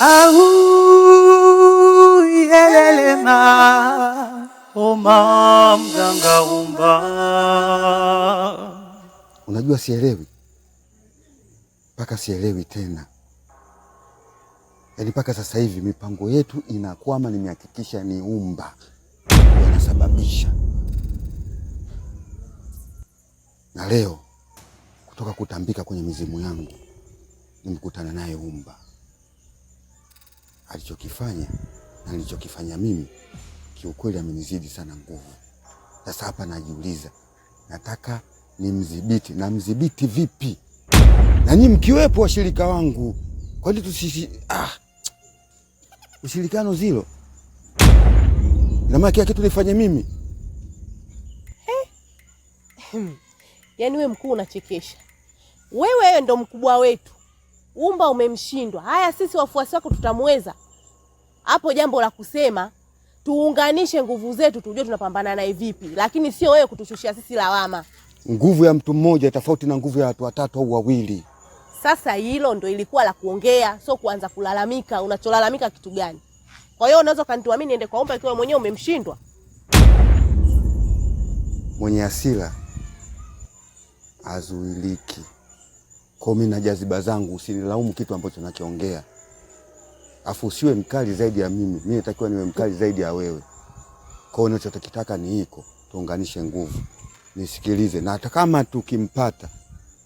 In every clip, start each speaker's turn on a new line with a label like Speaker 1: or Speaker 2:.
Speaker 1: Au yelelema oma mganga umba.
Speaker 2: Unajua sielewi mpaka sielewi tena, yaani mpaka sasa hivi mipango yetu inakwama. Nimehakikisha ni umba wanasababisha, na leo kutoka kutambika kwenye mizimu yangu nimekutana naye umba. Alichokifanya na nilichokifanya mimi, kiukweli amenizidi sana nguvu. Sasa hapa najiuliza, nataka nimdhibiti, namdhibiti vipi? Na nyinyi mkiwepo washirika wangu, kwa nini tusishi? Ah, ushirikiano zilo, ina maana kila kitu nifanye mimi?
Speaker 3: Yaani we mkuu unachekesha. Wewe ndo mkubwa wetu, umba umemshindwa. Haya, sisi wafuasi wako tutamweza? Hapo jambo la kusema tuunganishe nguvu zetu, tujue tunapambana naye vipi, lakini sio wewe kutushushia sisi lawama.
Speaker 2: Nguvu ya mtu mmoja tofauti na nguvu ya watu watatu au wawili.
Speaker 3: Sasa hilo ndo ilikuwa la kuongea, sio kuanza kulalamika. Unacholalamika kitu gani? Kwa hiyo unaweza ukanitumia niende kwa umba ikiwa mwenyewe umemshindwa?
Speaker 2: Mwenye hasira azuiliki. Kwa mimi na jaziba zangu, usinilaumu kitu ambacho nakiongea. Afu usiwe mkali zaidi ya mimi, mimi natakiwa niwe mkali zaidi ya wewe. Kwa hiyo ninachotaka ni hiko, tuunganishe nguvu, nisikilize, na hata kama tukimpata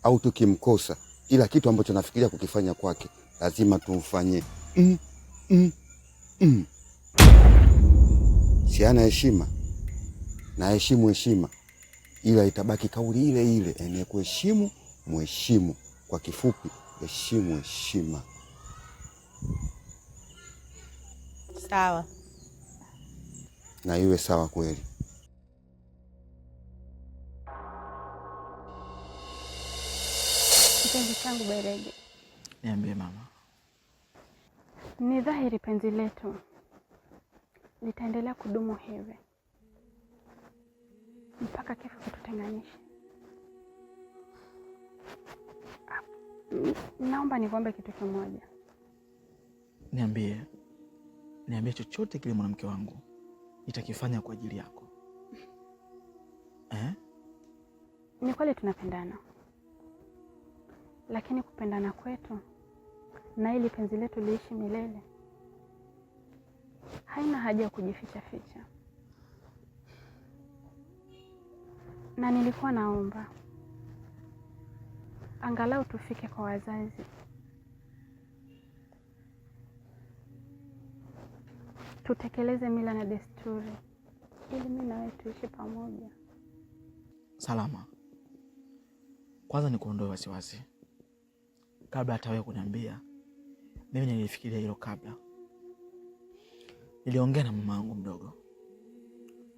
Speaker 2: au tukimkosa, ila kitu ambacho nafikiria kukifanya kwake lazima tumfanyie mm, mm. Si ana heshima na heshimu heshima, ila itabaki kauli ile ile, anayekuheshimu muheshimu. Kwa kifupi, heshimu heshima.
Speaker 3: Sawa.
Speaker 2: Na iwe sawa kweli.
Speaker 4: Kipenzi changu Berege,
Speaker 5: Niambie mama.
Speaker 4: Ni dhahiri penzi letu litaendelea kudumu hivi mpaka kifo kitutenganishe. Ah, naomba nikuombe kitu kimoja.
Speaker 5: Niambie, niambie chochote kile mwanamke wangu, nitakifanya kwa ajili yako. Eh?
Speaker 4: Ni kweli tunapendana, lakini kupendana kwetu na ili penzi letu liishi milele, haina haja ya kujificha ficha. Na nilikuwa naomba angalau tufike kwa wazazi, tutekeleze mila na desturi, ili mimi na wewe tuishi pamoja.
Speaker 5: Salama. Kwanza ni kuondoe wasiwasi kabla hata wewe kuniambia. Mimi nilifikiria hilo kabla. Niliongea na mama yangu mdogo.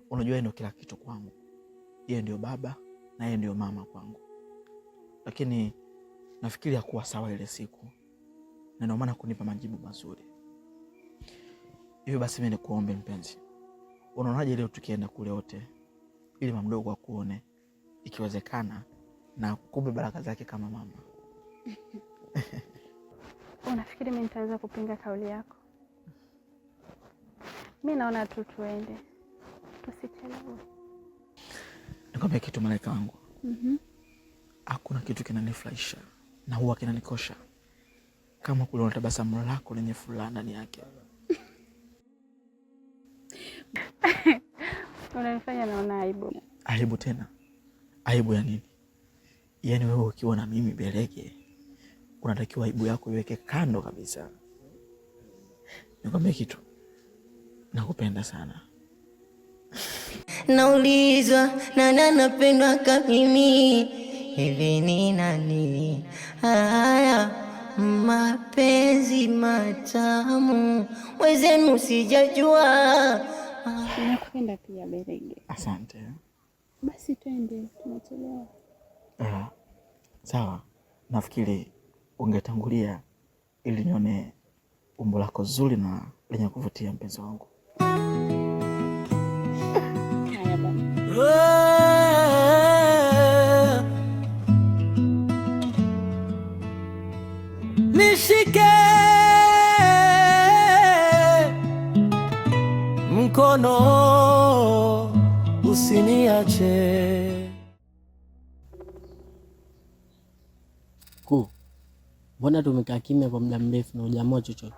Speaker 5: Unajua yeye ndio kila kitu kwangu. Yeye ndio baba na yeye ndio mama kwangu. Lakini nafikiri hakuwa sawa ile siku, na ndio maana kunipa majibu mazuri. Hivyo basi mimi nikuombe mpenzi, unaonaje leo tukienda kule wote, ili mama mdogo akuone, ikiwezekana na kukupe baraka zake kama mama.
Speaker 4: Unafikiri mimi nitaweza kupinga kauli yako? Mi naona tu tuende, tusichelewe.
Speaker 5: Nikwambia kitu malaika wangu. Hakuna kitu kinanifurahisha na huwa kinanikosha kama kuliona tabasamu lako lenye furaha ndani yake.
Speaker 4: Unanifanya naona aibu.
Speaker 5: Aibu tena? Aibu ya nini? Yaani wewe ukiwa na mimi Belege unatakiwa aibu yako iweke kando kabisa. Nikwambie kitu, nakupenda sana.
Speaker 6: Naulizwa nani anapendwa kama mimi, hivi ni nani? Haya mapenzi matamu wezenu sijajua.
Speaker 4: Nakupenda pia Berege.
Speaker 5: Asante.
Speaker 4: Basi twende, tumechelewa.
Speaker 5: Sawa, nafikiri ungetangulia ili nione umbo lako zuri na lenye kuvutia mpenzi wangu.
Speaker 4: Haya bana.
Speaker 1: Nishike. Mkono, usiniache.
Speaker 7: Kuu, mbona tumekaa kimya kwa muda mrefu na hujaamua chochote?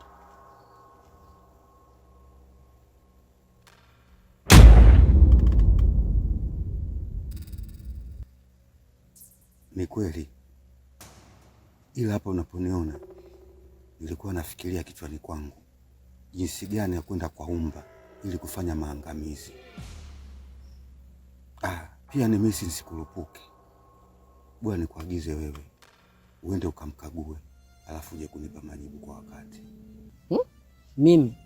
Speaker 2: Ni kweli, ila hapa unaponiona nilikuwa nafikiria kichwani kwangu jinsi gani ya kwenda kwa Umba ili kufanya maangamizi. Pia ni mimi nisikurupuke. Bwana nikuagize wewe uende ukamkague, alafu uje kunipa majibu kwa wakati.
Speaker 7: Mimi?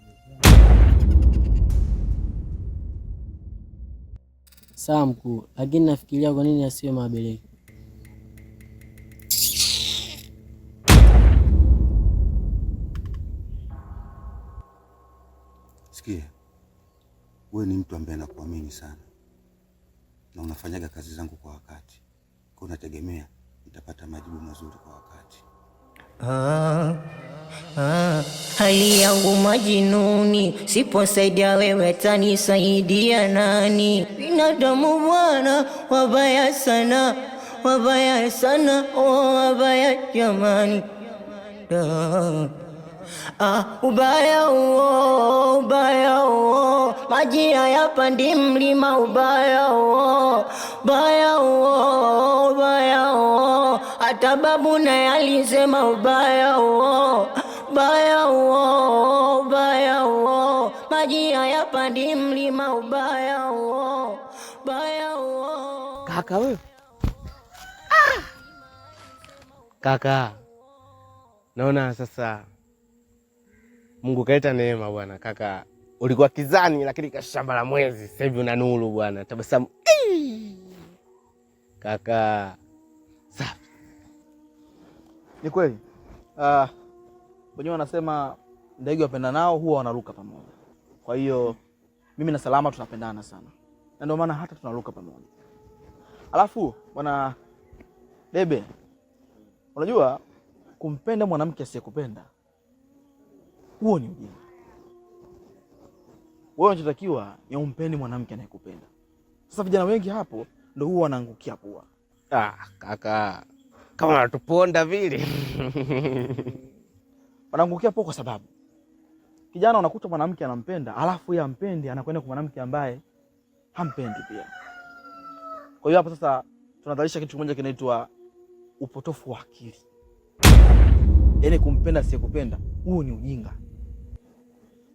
Speaker 7: Sawa mkuu, lakini nafikiria kwa nini asiwe Mabeleki.
Speaker 2: Sikia, wewe ni mtu ambaye nakuamini sana na unafanyaga kazi zangu kwa wakati, kwa unategemea nitapata majibu mazuri kwa wakati.
Speaker 6: Hali yangu majinuni, siposaidia wewe tanisaidia nani? Binadamu bwana wabaya sana, wabaya sana, oh, wabaya jamani. Ubaya uo, ubaya uo, maji hayapandi mlima. Ubaya uo, ubaya uo, ubaya uo, hata babu naye alisema ubaya uo, ubaya uo, ubaya uo, maji hayapandi mlima. Ubaya uo, ubaya uo.
Speaker 8: Kaka wewe. Kaka, naona sasa Mungu kaleta neema bwana. Kaka, ulikuwa kizani lakini kashamba la mwezi, sasa hivi una nuru bwana. Tabasamu. Kaka, safi.
Speaker 5: Ni kweli. Wenyewe wanasema ndege wapendanao huwa wanaruka pamoja. Kwa hiyo mimi na Salama tunapendana sana, na ndio maana hata tunaruka pamoja. Alafu bwana Debe, unajua kumpenda mwanamke asiyekupenda huo ni ujinga. Wewe unachotakiwa ni umpende mwanamke anayekupenda. Sasa vijana wengi hapo ndio huwa wanaangukia pua.
Speaker 8: Kaka, kama wanatuponda vile.
Speaker 5: Wanaangukia pua kwa sababu kijana unakuta mwanamke anampenda, alafu yeye ampendi, anakwenda kwa mwanamke ambaye hampendi pia. Kwa hiyo hapo sasa tunadhalisha kitu kimoja kinaitwa upotofu wa akili. Yaani kumpenda asiyekupenda, huo ni ujinga.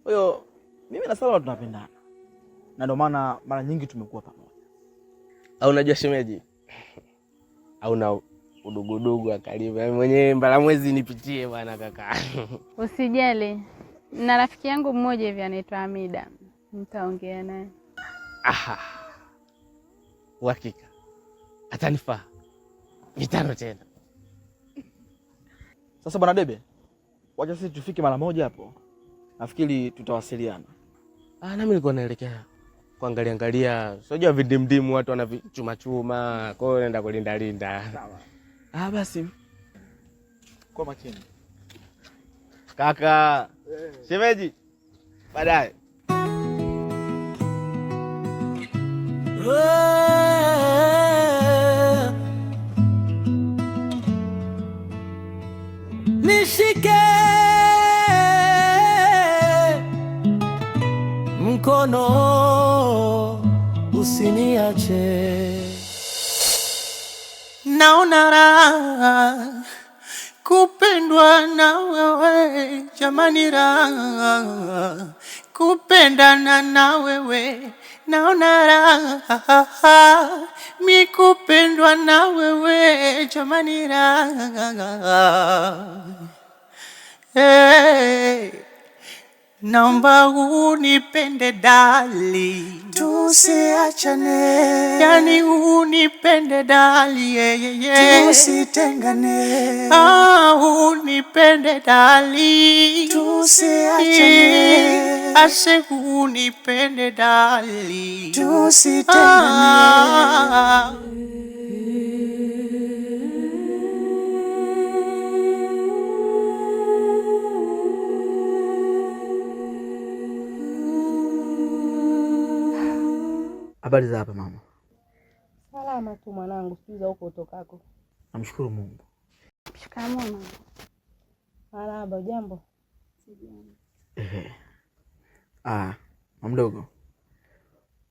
Speaker 5: Kwa hiyo mimi na Salma tunapendana, na ndio maana mara nyingi tumekuwa pamoja.
Speaker 8: Au unajua shemeji, au na udugudugu wa karibu mwenyewe Mbalamwezi nipitie bwana kaka.
Speaker 4: Usijali, na rafiki yangu mmoja hivi anaitwa Hamida, nitaongea naye.
Speaker 8: Aha, uhakika atanifaa 5 tena.
Speaker 5: Sasa bwana Debe, wacha sisi tufike mara moja hapo, nafikiri tutawasiliana.
Speaker 8: Nami nilikuwa naelekea kuangalia angalia, sio vidimdimu watu wanavichuma chuma, kwa hiyo naenda kulinda linda.
Speaker 5: Sawa. Basi kwa makini
Speaker 8: kaka. Shemeji, baadaye.
Speaker 1: Nishike mkono, usiniache. Naona raha kupendwa na wewe, jamani, raha kupendana na wewe. Naona raha mi kupendwa na wewe, jamani, raha. Hey, naomba unipende dali,
Speaker 9: tusiachane,
Speaker 1: yani unipende dali, yeah, yeah, yeah.
Speaker 9: Tusitengane,
Speaker 1: unipende dali,
Speaker 9: tusiachane,
Speaker 1: ase unipende dali,
Speaker 9: tusitengane.
Speaker 5: Habari za hapa mama?
Speaker 3: Salama tu mwanangu, sijui za huko utokako.
Speaker 5: Namshukuru Mungu.
Speaker 4: Shikamoo mama.
Speaker 3: Marahaba. Jambo.
Speaker 5: Ehe. Ah, mdogo,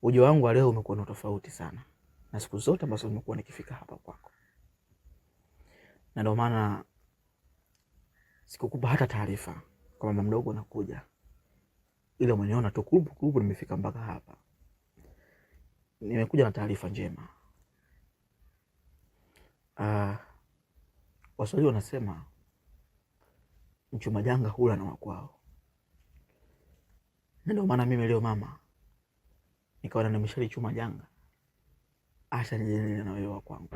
Speaker 5: ujio wangu wa leo umekuwa na tofauti sana na siku zote ambazo nimekuwa nikifika hapa kwako, na ndio maana sikukupa hata taarifa kwa mama mdogo nakuja, ila umeniona tu kurupu kurupu nimefika mpaka hapa. Nimekuja na taarifa njema. Ah, Waswahili wanasema mchuma janga hula na wakwao, na ndio maana mimi leo mama nikaona nimeshalichuma janga, acha nije na wewe wa kwangu.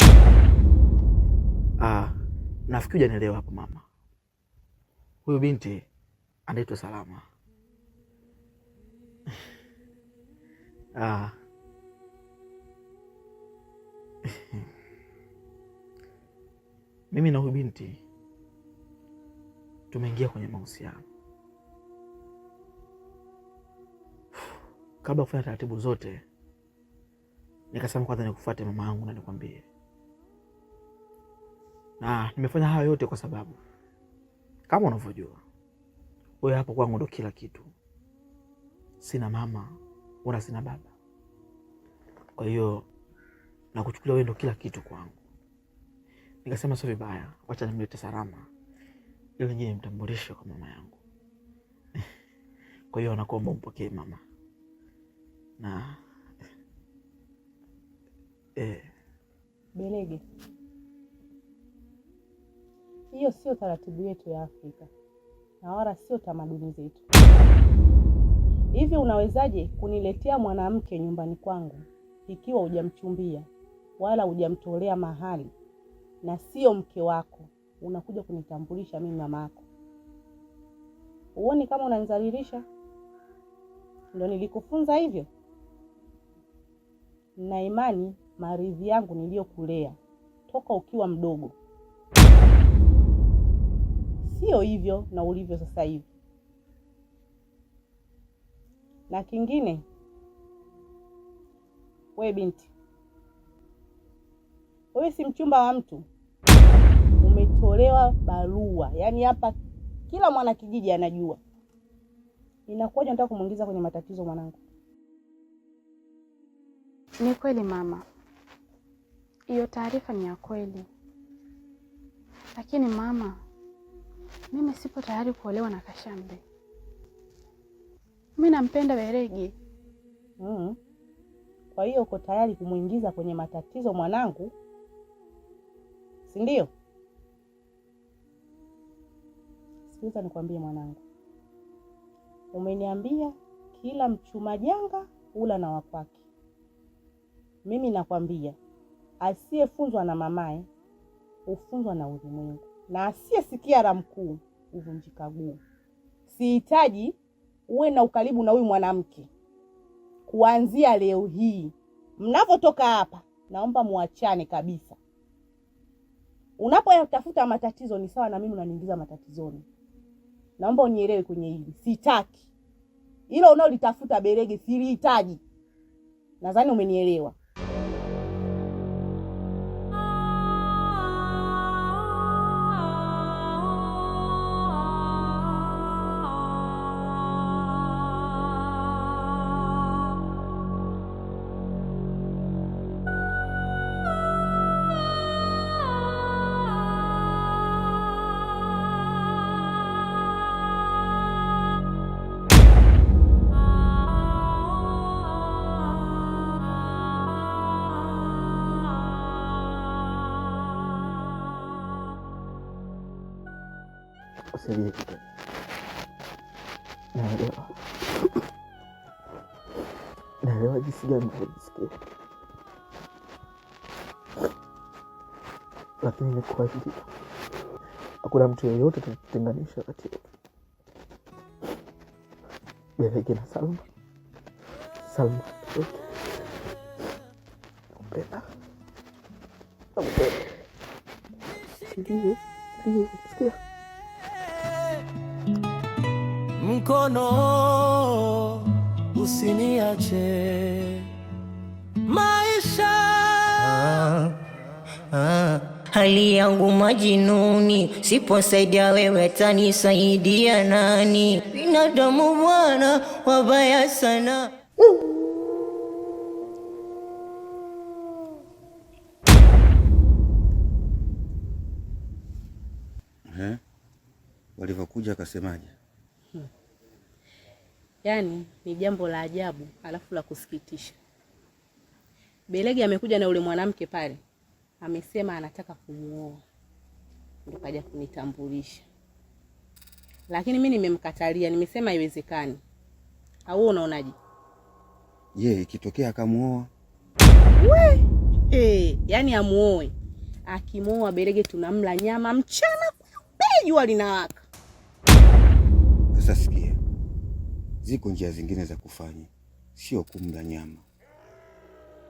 Speaker 5: Ah, nafikiri hujanielewa hapo mama. Huyu binti anaitwa Salama. Ah. Mimi na huyu binti tumeingia kwenye mahusiano. Kabla ya kufanya taratibu zote, nikasema kwanza nikufuate mama yangu na nikwambie, na nimefanya hayo yote kwa sababu kama unavyojua wewe hapo kwangu ndo kila kitu. Sina mama wala sina baba, kwa hiyo nakuchukulia wewe ndo kila kitu kwangu. Nikasema sio vibaya, wacha nimlete Salama ili nije nimtambulishe kwa mama yangu. Kwa hiyo nakuomba umpokee mama na
Speaker 3: Belege, hiyo sio taratibu yetu ya Afrika na wala sio tamaduni zetu. Hivi unawezaje kuniletea mwanamke nyumbani kwangu ikiwa hujamchumbia wala hujamtolea mahali na sio mke wako? Unakuja kunitambulisha mimi mama yako? Huoni kama unanizalilisha? Ndo nilikufunza hivyo? Na imani maridhi yangu niliyokulea toka ukiwa mdogo, sio hivyo na ulivyo sasa hivi. Na kingine, we binti, wewe si mchumba wa mtu, umetolewa barua. Yaani hapa kila mwana kijiji anajua. Inakuwaje unataka kumuingiza kwenye matatizo mwanangu?
Speaker 4: Ni kweli mama, hiyo taarifa ni ya kweli, lakini mama, mimi sipo tayari kuolewa na Kashambe. Mimi nampenda Beregi.
Speaker 3: Kwa hiyo uko tayari kumuingiza kwenye matatizo mwanangu, si ndio? Sikiliza nikwambie mwanangu, umeniambia kila mchuma janga hula na wakwake. Mimi nakwambia asiyefunzwa na mamae hufunzwa na ulimwengu, na asiyesikia la mkuu huvunjika guu. Sihitaji uwe na ukaribu na huyu mwanamke kuanzia leo hii. Mnapotoka hapa, naomba muachane kabisa. Unapoyatafuta matatizo ni sawa na mimi unaniingiza matatizoni. Naomba unielewe kwenye hili, sitaki hilo unaolitafuta Berege, silihitaji. Nadhani umenielewa.
Speaker 5: Usilie kitu. Naelewa, naelewa jinsi gani unavyojisikia, lakini nikuahidi hakuna mtu yeyote atatutenganisha kati yetu. Berege na Salma, Salma Berege, nakupenda, nakupenda. Usilie, usilie, sikia.
Speaker 9: Mkono usiniache,
Speaker 6: Maisha hali yangu majinuni, siposaidia wewe tanisaidia nani? Binadamu bwana wabaya sana.
Speaker 2: Eh? Walivyokuja akasemaje?
Speaker 3: Yaani ni jambo la ajabu alafu la kusikitisha. Belege amekuja na ule mwanamke pale, amesema anataka kumuoa, ndo kaja kunitambulisha, lakini mi nimemkatalia, nimesema haiwezekani. Au wewe unaonaje?
Speaker 2: Je, ikitokea akamuoa?
Speaker 3: We hey, yani amuoe. Akimuoa Belege tunamla nyama mchana kweupe, jua linawaka.
Speaker 2: Sasa sikia, ziko njia zingine za kufanya, sio kumla nyama,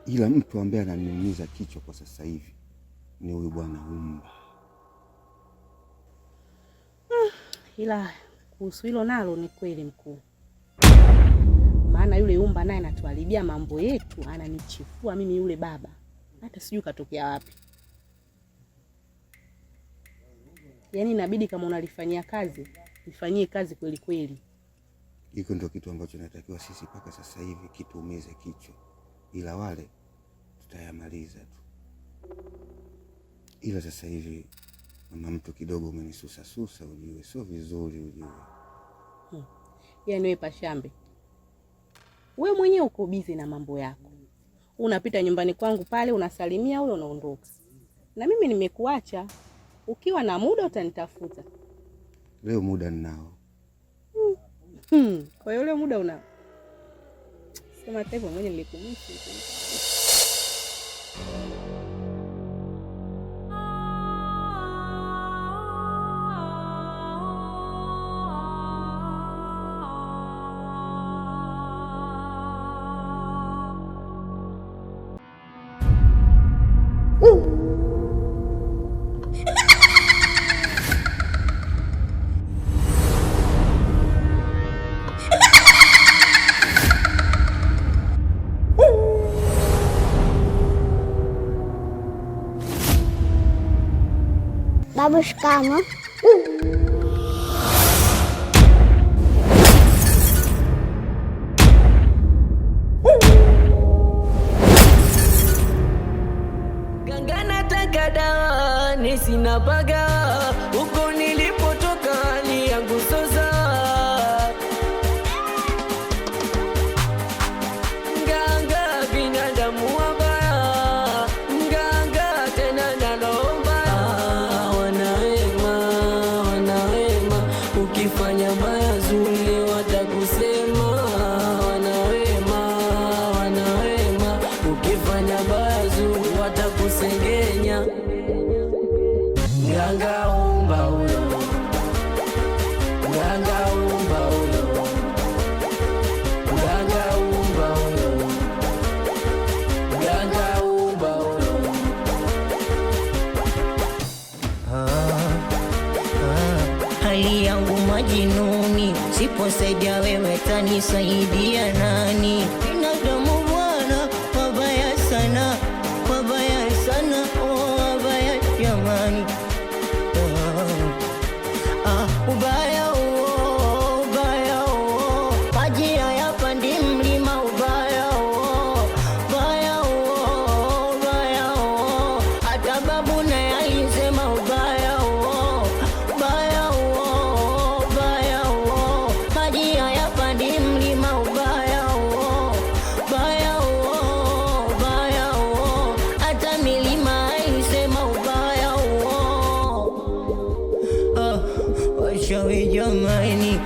Speaker 2: ila mtu ambaye ananiumiza kichwa kwa sasa hivi ni huyu bwana Umba.
Speaker 3: Ila kuhusu hilo nalo ni kweli mkuu, maana yule Umba naye anatuharibia mambo yetu, ananichefua mimi yule baba, hata sijui katokea wapi. Yaani inabidi kama unalifanyia kazi lifanyie kazi kweli kweli.
Speaker 2: Hiko ndio kitu ambacho natakiwa sisi mpaka sasa hivi kituumize kichwa, ila wale tutayamaliza tu. Ila sasa hivi mama mtu kidogo umenisusa-susa, ujue sio vizuri, ujue.
Speaker 3: Yaani wewe Pashambe, we mwenyewe uko bizi na mambo yako, unapita nyumbani kwangu pale unasalimia ule unaondoka, na mimi nimekuacha. Ukiwa na muda utanitafuta.
Speaker 2: Leo muda ninao.
Speaker 3: Kwa hiyo leo muda unao? Sema hata hivyo mwenyewe nilikumisi.
Speaker 10: Babu, shikamo.
Speaker 6: Gangana taka dawa nisina baga huko nilipotoka hali yangu soza. Nganga binadamu wabaya, nganga tena nalomba. Wanawema, wanawema, ukifanya baya zuri watakusema. Wanawema, wanawema, ukifanya baya zuri watakusengenya. Nganga umba huyo, nganga umba huyo, nganga umba huyo, nganga umba huyo.
Speaker 11: Hali yangu majinuni, siposaidia wewe tanisaidia nani? Binadamu bwana wabaya sana, wabaya sana, oh, wabaya jamani. Ah, ubaya huo, ubaya huo, maji hayapandi mlima. Ubaya huo, ubaya huo, ubaya huo, hata babu naye alisema ubaya huo, ubaya huo, ubaya huo, maji hayapandi mlima. Ubaya huo, ubaya huo, ubaya huo, hata milima alisema ubaya huo. Ah, washawi jamani.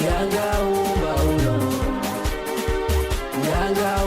Speaker 6: Nganga umba ulo, nganga